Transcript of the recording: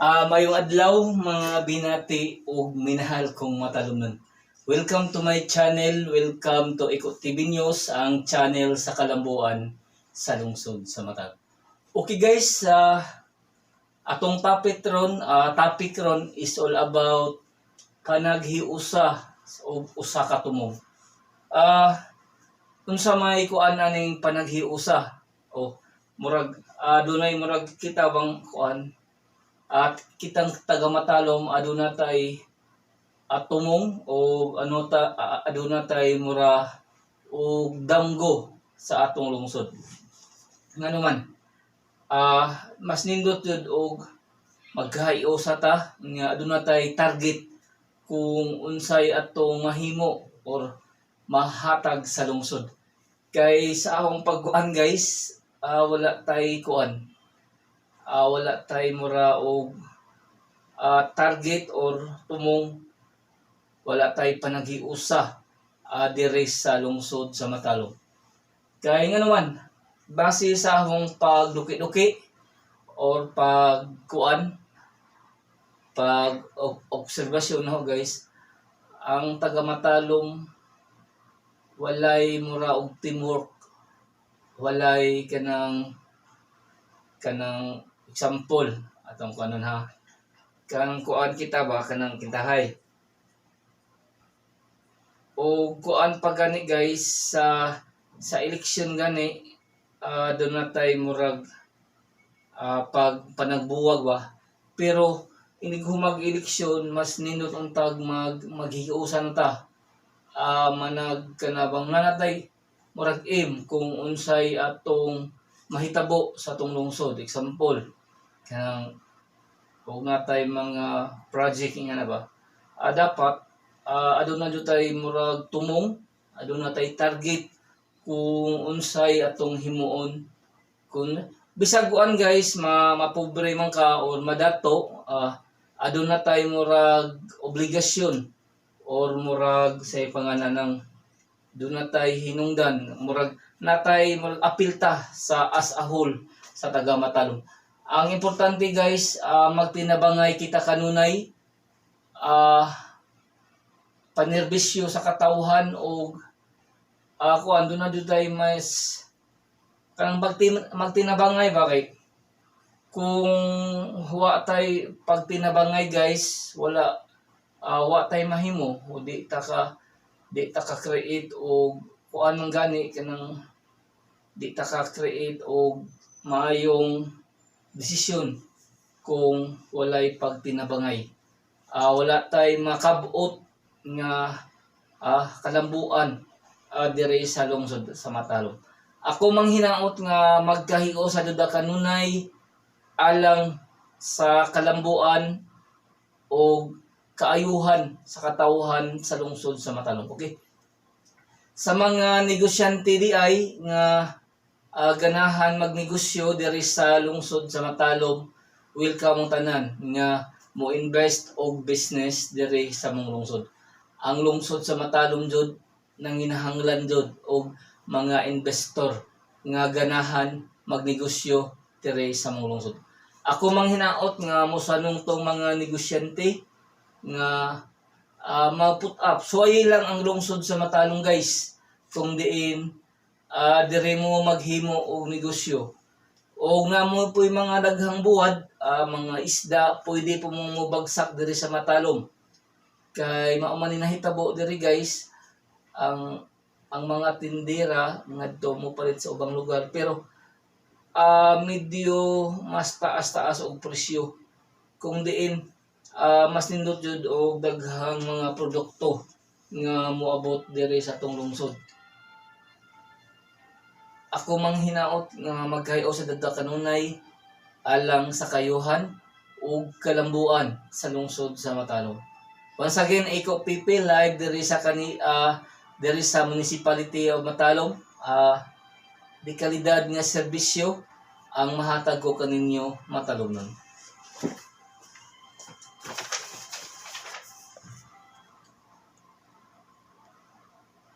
Mayong adlaw, mga binati ug minahal kong matalumnon. Welcome to my channel, welcome to Iko TV News, ang channel sa kalambuan sa lungsod sa Matalom. Okay guys, atong topic ron is all about panaghiusa o usa ka tumong. Unsa may kuan aning panaghiusa? O murag dunay murag kita bang kuan at kitang taga Matalom, aduna tay atumong o ano ta, aduna tay mura og damgo sa atong lungsod. Ngano man mas nindot jud og magkahiusa ta nga aduna tay target kung unsay atong mahimo or mahatag sa lungsod. Kay sa akong pagkuan guys, wala tay kuan, wala tay mura og target or tumong, wala tay panaghiusa diri sa lungsod sa Matalom. Kay nga naman, base sa akong pagduki-duki or pagkuan, pag obserbasyon no guys, ang taga Matalom walay mura og teamwork, walay kanang example atong kanon ha, kanang kuan kita ba, kanang kintahay o kuan pa gani guys, sa election gani, doon na tay murag pag panagbuwag ba, pero inig humag eleksyon, mas nindot ang tag maghiusan ta, manag kanabang nanatay murag aim kung unsay atong mahitabo sa atong lungsod. Example, kanang kung natay mga project nga na ba, dapat aduna jud tay murag tumong, aduna tay target kung unsay atong himuon. Kung bisag kuan guys, mapobre man ka or madato, aduna tay murag obligasyon or murag sa pangalan ng duna tay hinungdan, murag natay murag apil ta sa as a whole sa taga Matalom. Ang importante guys, magtinabangay kita kanunay, panerbisyo sa katawhan og kuan, duna jud tay mas kanang magtinabangay ba, kay kung wa tay pagtinabangay guys, wala, wa tay mahimo o di ta ka create og kuan man gani, kanang di ta ka create og maayong desisyon kung walay pagtinabangay. Wala tay makabot nga kalambuan diri sa lungsod sa Matalom. Ako manghinaot nga magkahiusa jud kanunay alang sa kalambuan o kaayuhan sa katawhan sa lungsod sa Matalom. Okay. Sa mga negosyante di ay nga ganahan magnegosyo diri sa lungsod sa Matalom, welcome ang tanan nga mo invest og business diri sa mong lungsod. Ang lungsod sa Matalom jud nanginahanglan jud og mga investor nga ganahan magnegosyo diri sa mong lungsod. Ako manghinaot nga mosanong tong mga negosyante nga ma-put up. So ay lang ang lungsod sa Matalom guys kung diin diri mo maghimo og negosyo. O nga mo po'y mga daghang buwad, mga isda, pwede po mong mobagsak diri sa Matalom. Kay mao man ni nahitabo diri guys, ang mga tindera ngadto mo palit sa ubang lugar, pero medyo mas taas-taas og presyo. Kung diin mas nindot jud og daghang mga produkto nga moabot diri sa atong lungsod. Ako manghinaot nga magkahiusa ta kanunay alang sa kayuhan ug kalambuan sa lungsod sa Matalom. Once again, Iko PP live diri sa Municipality of Matalom. Di kalidad nga serbisyo ang mahatag ko kaninyo, Matalomnon.